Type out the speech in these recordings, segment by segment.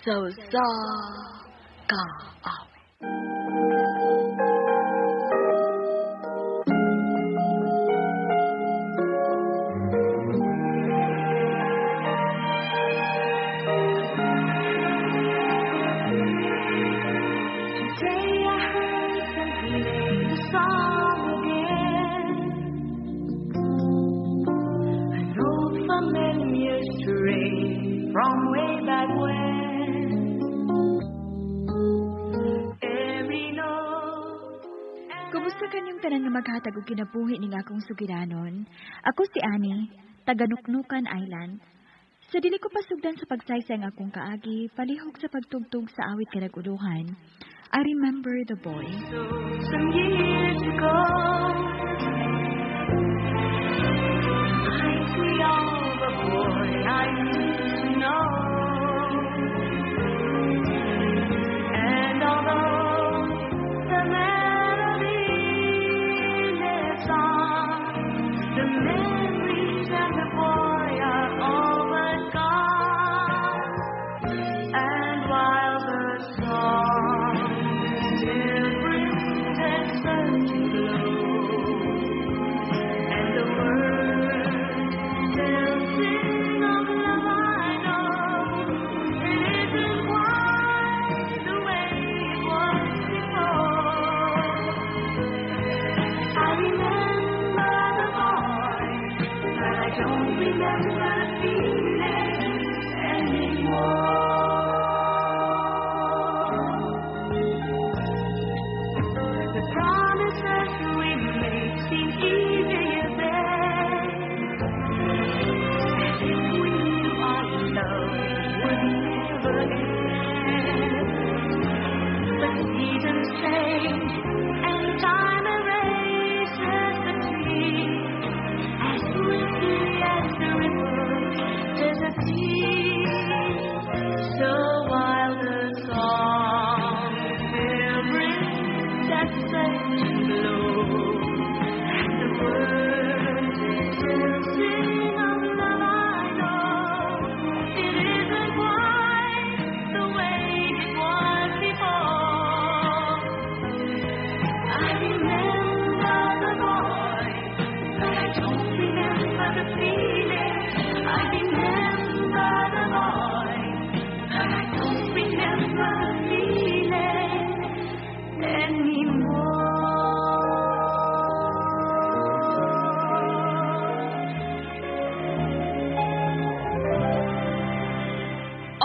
Sa usa ka awit. Today I heard them play the song again. An old familiar strain from way back when. Every note. Kumusta kanyong tanan nga maghatag og kinabuhi ning akong sugilanon? Ako si Annie, taga Nuknukan Island. Sa dili ko pasugdan sa pagsaysay ang akong kaagi, palihog sa pagtugtog sa awit kanag-uluhan, I Remember the Boy. So some years ago, reminds me of a boy I used to know. And although the melody lives on, the memories and the boy are all but gone. And while the song still brings that searching glow, and the words still sing of love I know, it isn't quite the way it was before. I remember the boy, but I don't remember the feeling anymore. The promises we made seemed easier then, as if we knew our love would never end. But seasons change and time erases the tears as swiftly as the ripples disappear. So while the song still brings that searching glow, and the words still sing of love I know, it isn't quite the way it was before. I remember the boy, but I don't remember the feeling. I remember the boy, but I don't remember the feeling anymore.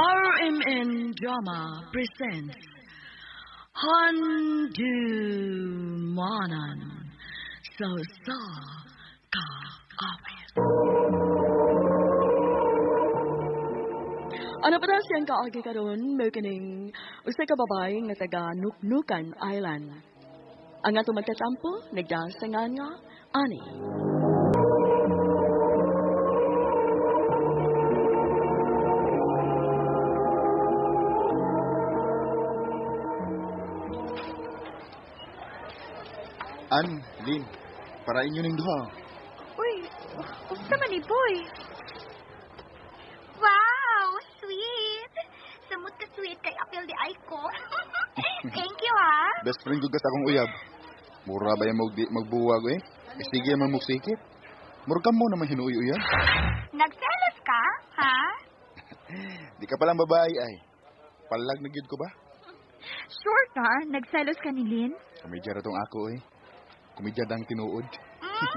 RMN Drama presents Handumanan sa usa ka awit. Ano pa na siyang kaagi karon mao kining usa ka babae nga taga Nuknukan Island. Ang ato magtatampo nagdasa nga nga ani. An, Lin, para inyo ning duha. Uy, unsa man ni Boy? Wow, sweet! Samot ka sweet kay apil di ay ko. Thank you, ha? Best friend ko sa akong uyab. Mura ba yung magbuwag eh? Eh, sige man muksikit. Mura ka mo naman hinuoy uyab. Nagselos ka, ha? Di ka palang babae ay. Palag na gyud ko ba? Sure ka, nagselos ka ni Lynn? Komedya ra tong ako eh. Komedya dang tinuod.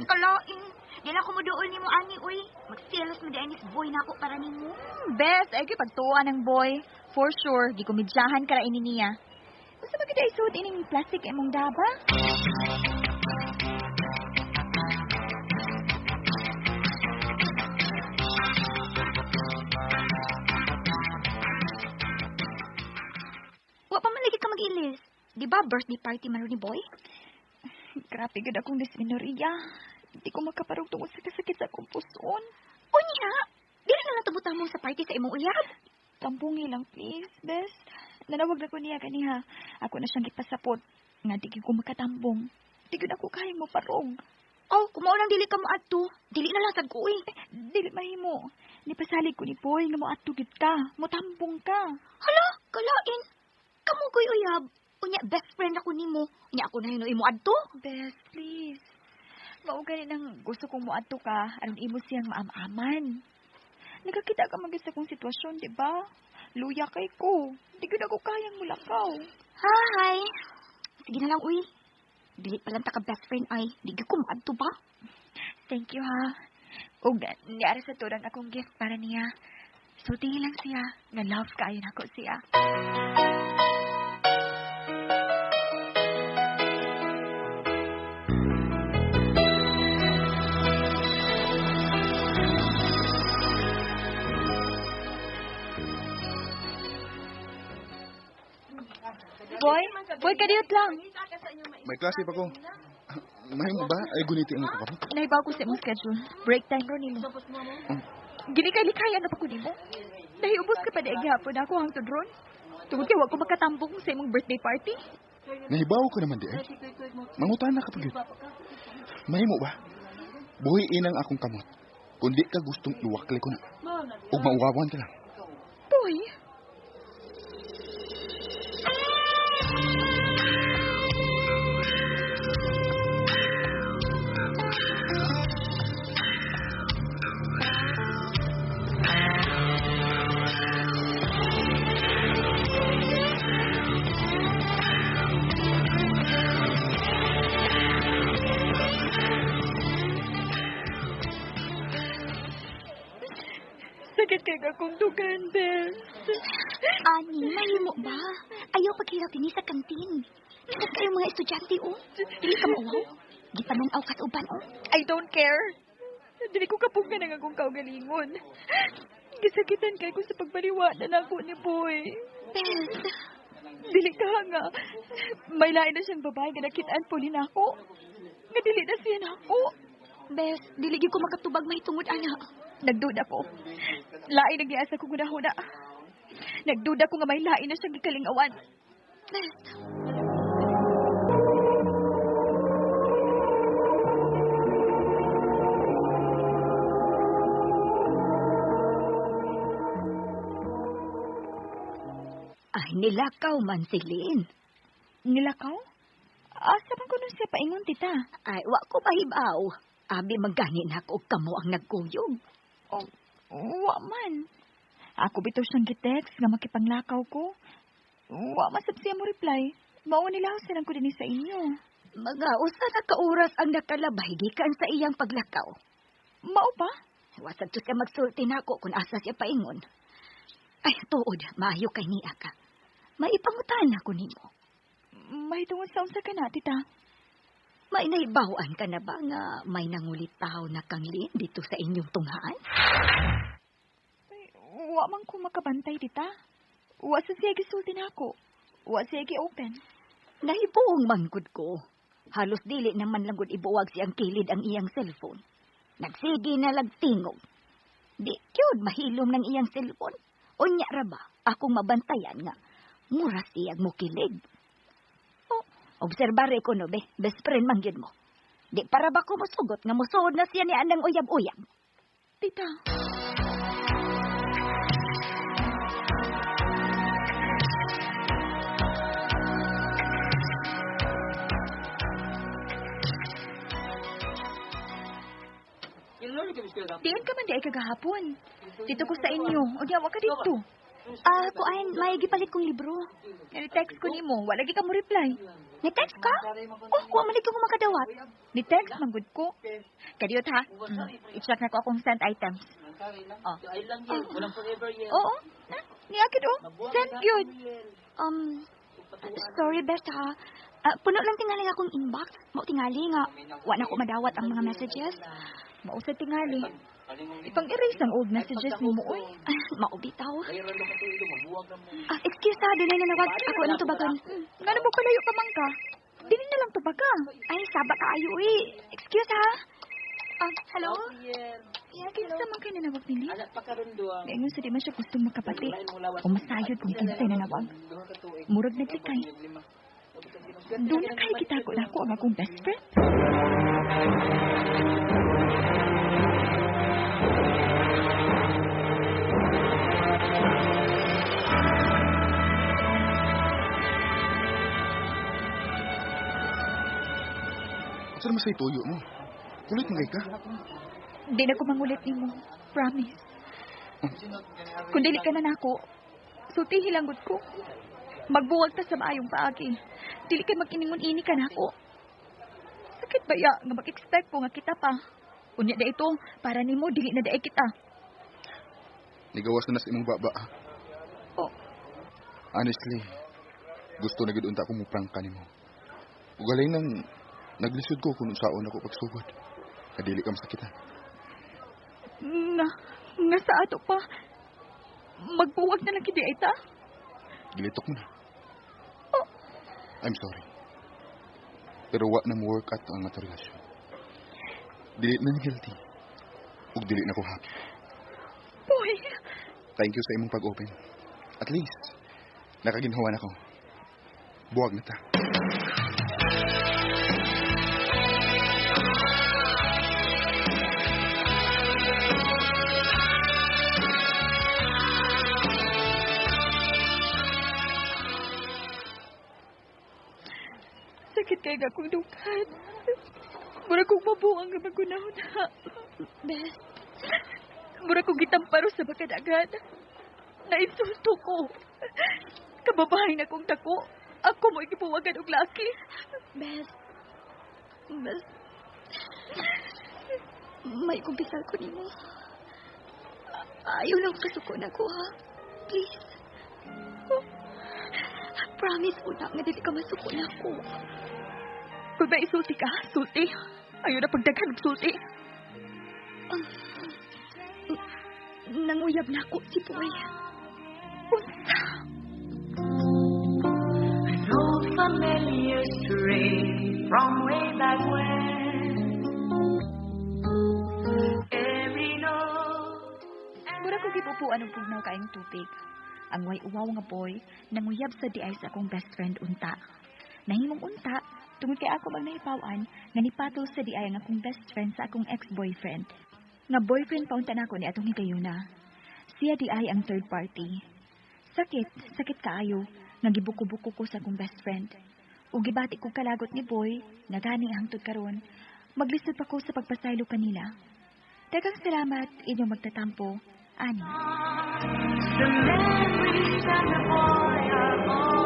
Kalain. Di na ko muduol nimo ani, uy. Magselos mo di ay nis boy na ako para nimo. Bes, ay kay pagtuwa ng boy. For sure, gikomedyahan ka ra ini niya. Unsa ba gid ay suot ining plastic imong daba? Wa pa man lagi ka mag-ilis. Di ba birthday party man ni boy? Grabe gid akong dysmenorrhea. Di ko makaparog tungod sa kasakit sa akong puson. Unya, dili na lang tubutang mo sa party sa imong uyab. Tampungi lang, please, bes. Nanawag na ko niya kaniha. Ako na siyang gipasapot. Nga di ko makatambong. Di gud ako kaya mo parog. Oh, kung mao lang dili ka moadto, dili na lang sad ko uy. Dili mahimo. Nipasalig ko ni Boy nga moadto gid ka. Motambong ka. Hala, Kalain. Kamo ko'y uyab. Unya, best friend ako nimo. Unya ako na yun imo adto. Bes, please. Mao gani nang gusto kong moadto ka aron imo siyang maam-aman. Nakakita ka man gyud sa akong sitwasyon, di ba? Luya kay ko. Di gyud ako kayang mulakaw. Hi. Sige na lang, uy. Dili pa lang ta ka best friend ay. Di gyud ko moadto ba? Thank you, ha. Ug niara sa turang akong gift para niya. Sultihi lang siya nga love kaayo nako siya. Boy, boy, kadiyot lang. May klase pa ko. Mahimo ba? Ay guniti ang ko. Naibaw ko sa imong schedule. Break time ro nimo. Gilikay-likay ano pa ko nimo? Nahiubos ka pa di gihapon ako hangtod ron. Tungod kay wa ko makatambong sa imong birthday party. Nahibaw ko naman di ay. Mangutan na ka pag. Mahimo ba? Buhi inang akong kamot. Kundi ka gustong iwakli ko na. Ug mauwawan ka lang. Boy, sakit kay akong dugan, Bes. Ani, mahimo ba? Ayaw paghirap dinhi sa kantin. Kita kayo mga estudyante, oh. Dili ka mauwaw. Di pa man-aw ka sa uban, oh. I don't care. Dili ko kapugnan ang akong kaugalingon. Gisakitan kay ko sa pagbaliwa na nako ni Boy. Bes, Dili ka nga. May lain na siyang babae nga nakitaan po ni nako. Nga dili na siya nako. Bes, dili gyud ko makatubag mahitungod ana. Nagduda ko. Lain ang giasa ko gunahuna. Nagduda ko nga may lain na siyang gikalingawan. Bes, Ay, nilakaw man si Lynn. Nilakaw? Asa man ko nun siya paingon, tita? Ay, wa ko pahibaw. Abi magani na ako kamo ang nagkuyog. Oh, wa man. Ako bitaw siyang gitext nga makipanglakaw ko. Wa man sab siya mo reply. Mao nila lang ko dinhi sa inyo. Mga usa na ka oras ang nakalabay gikan sa iyang paglakaw. Mao ba? Wasag to siya magsulti nako kung asa siya paingon. Ay, tuod, maayo kay niya ka. Maipangutan ako nimo. Mahitungod sa unsa ka na, tita? May naibawan ka na ba nga may nangulitaw na kang Lynn dito sa inyong tunghaan? Ay, wa man ko makabantay, tita. Wa sa siya gisulti nako. Wa siya gi-open. Nahibuong manggod ko. Halos dili naman lang gud ibuwag siyang kilid ang iyang cellphone. Nagsige na lang tingog. Di kyud mahilom ng iyang cellphone. Unya ra ba akong mabantayan nga mura siyang mukilig. Oh, obserbare ko no be, best friend man gyud mo. Di para ba ko mosugot nga mosuod na siya ni anang uyab-uyab. Tita. Diin ka man di ay kagahapon. Dito ko sa inyo. O wa ka dito. Ah, kuan, may gipalit kong libro. Ni-text ko nimo, wala gi ka mo reply. Ni-text ka? Oh, kuha man ko makadawat. Ni-text man gud ko. Kadiyot ha. I-check na ko akong sent items. Oh. Oo. Na, niakit oh. Sent gyud. Sorry, Best ha. Puno lang tingali akong inbox. Mao tingali nga wa na ko madawat ang mga messages. Mao sa tingali. Ipang-erase ang old messages nimo oy. Ay, mao bitaw. Excuse ha, dunay nanawag ako anong tubagon. Ngano mo palayo pa man ka? Dili na lang tubaga. Ay, saba kaayo eh. Excuse ha. Hello? Yes, kinsa man kay nanawag nili? Ngayon sa di man siya gustong makapati. O masayod kung kinsay nanawag. Murag naglikay. Doon na kay gitago na ako ang akong best friend. Unsa naman say tuyo mo? Kulit man kay ka. Di na ko mangulit nimo. Promise. Kung dili ka na nako, sultihi lang gud ko. Magbuwag ta sa maayong paagi. Dili kay mag-iningon-ini ka nako. Sakit ba ya nga mag-expect ko nga kita pa? Unya da ito, para nimo dili na daay kita. Nigawas na na sa imong baba. Oh. Honestly, gusto na gid unta ko mo prank kanimo. Ug galing nang naglisod ko kung unsaon ako pagsugod. Kadili ka masakitan. Nga sa ato pa. Magbuwag na lang kidi ay ta. Gilitok mo na. Oh. I'm sorry. Pero wa na mo work at ang ato relasyon. Dili na ni guilty. Ug dili na ko happy. Boy, Thank you sa imong pag-open. At least, nakaginhawa na ko. Buwag na ta. Sakit kay nga akong dughan. Mura kong mabuang nga magunaw na. Bes, Mura kong gitamparo sa makadagan. Nainsulto ko. Kababahay na kong dako. Ako mo igibuwagan og laki. Bes. Bes. May kumpisal ko nimo. Ayaw lang kasuko na ko, ha? Please. Oh. Promise ko na nga dili ka masuko na ako. Kung ba isulti ka, sulti. Ayaw na pagdaghan og sulti. Nanguyab na ako si Boy. Unsa? An old familiar string from way back when. Every note. Mura ko gipupuan og pugnaw kaayong tubig. Ang way uwaw nga boy, nanguyab sa diay sa akong best friend unta. Nahimong unta, tungod kay ako bang nahipawan, nga nipatol sa diay ang akong best friend sa akong ex-boyfriend. Nga boyfriend pa unta nako ni atong higayuna. Siya diay ang third party. Sakit, sakit kaayo, nga gibuko-buko ko sa akong best friend. Ug gibati ko kalagot ni boy, nga gani hangtod karon, maglisod pa ko sa pagpasaylo kanila. Daghang salamat inyong magtatampo, Ani. The memories and the boy are all